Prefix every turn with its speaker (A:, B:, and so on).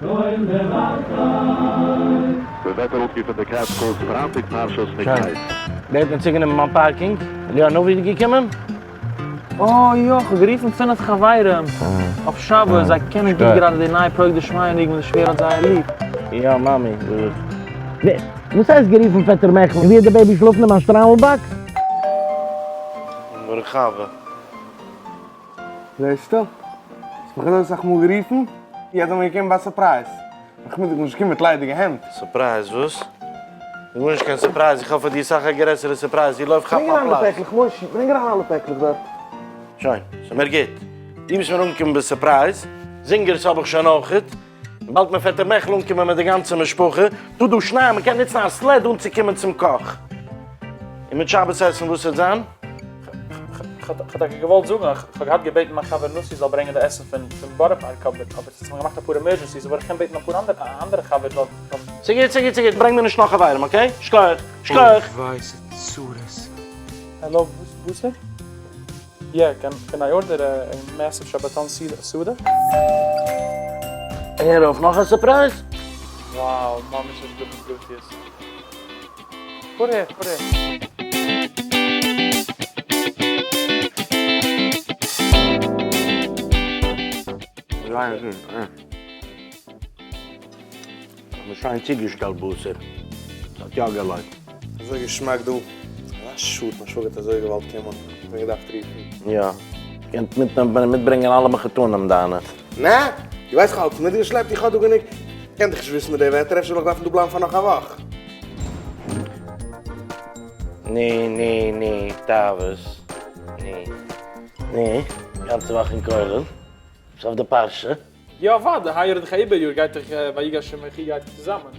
A: די וועטער אפגעפון די Catskills פרייטאג פרשת מקץ.
B: ווער האט מיר צוגענומען מיין parking? אליהו הנביא איז געקומען?
C: אה יא, כ'האב גערופן פינף חברים אויף שבת, זיי קענען גוט גראדע די נייע פרויקט די שמיא ניגון וואס די שווער האט זייער ליב.
B: יא מאמי, וואס הייסט גערופן פעטער מעכל? און ווי האט די baby שלאפן אין מיין שטריימל box? ברוך הבא.
D: זעסטו? האסט מיך אזוי אסאך מאל גערופן, יעצט זעמיר געקומען ביי surprise. נאכמיטאג בין איך נישט געקומען מיט ליידיגע הענט.
B: surprise וואס? גארנישט קיין surprise, איך האב פאר דיר סאך א גרעסערע surprise, דו לויף כאפ
D: ברענג
B: מיין
D: אריין די
B: פלאץ.
D: פעקלעך, מושי, ברענג אריין אלע פעקלעך דארט.
B: שוין, ס'מיר גוט. דו ביסט מיר אנגעקומען ביי surprise, זינגערס האב איך שוין אויכעט, און באלד מיין פעטער מעכל אנקומען מיט די גאנצע משפחה, דא דא שניי, מ'קען נוצן א sled אנצוקומען צום קאך. און מיט שבת עסן וואס וועט זיין?
C: כ'האב טאקע געוואלט זאגן אז כ'האב געהאט געבעטן מיין חבר נשיא זאל ברענגען די עסן פון בארא פארק אבער ס'האט זיך מיר געמאכט אפאר emergencies אבער כ'קען בעטן אפאר אנדערע חבר זאל.
B: ס'גוט ס'גוט ס'גוט ברענג מיר נישט נאך חברים okay? שכוח שכוח.
C: אוי וויי ס'איז צרות. העלא וואס איז? יא can I order a massive שבתון סעודה?
B: הער אויף נאך א surprise?
C: Wow ממש השגחה פרטיות. פאר אהער פאר אהער.
B: האט מיר שיין צוגעשטעלט בשר, ס'האט יא געלוינט.
D: אזוי געשמאק דא. אזא שאד מיין שוואגער האט אזוי געוואלט קומען, האט מיר געדארפט רופן.
B: יא, קענסט מיטברענגען אלע מחותנים דיינע.
D: נע, דו ווייסט איך האב אלץ מיטגעשלעפט, איך האב דא גענוג, קען דיך נישט וויסן מיט די וועטער, אפשר וועל איך דארפן דא בלייבן פאר נאך א וואך.
B: ני ני ני תאוות ני ני גאנצע וואך אין כולל ס'איז אויף די פרשה.
C: יא אוודאי, היי יאר איז דאך א איבער יאר גייט דאך ויגש און ויחי גייט דאך צוזאמען.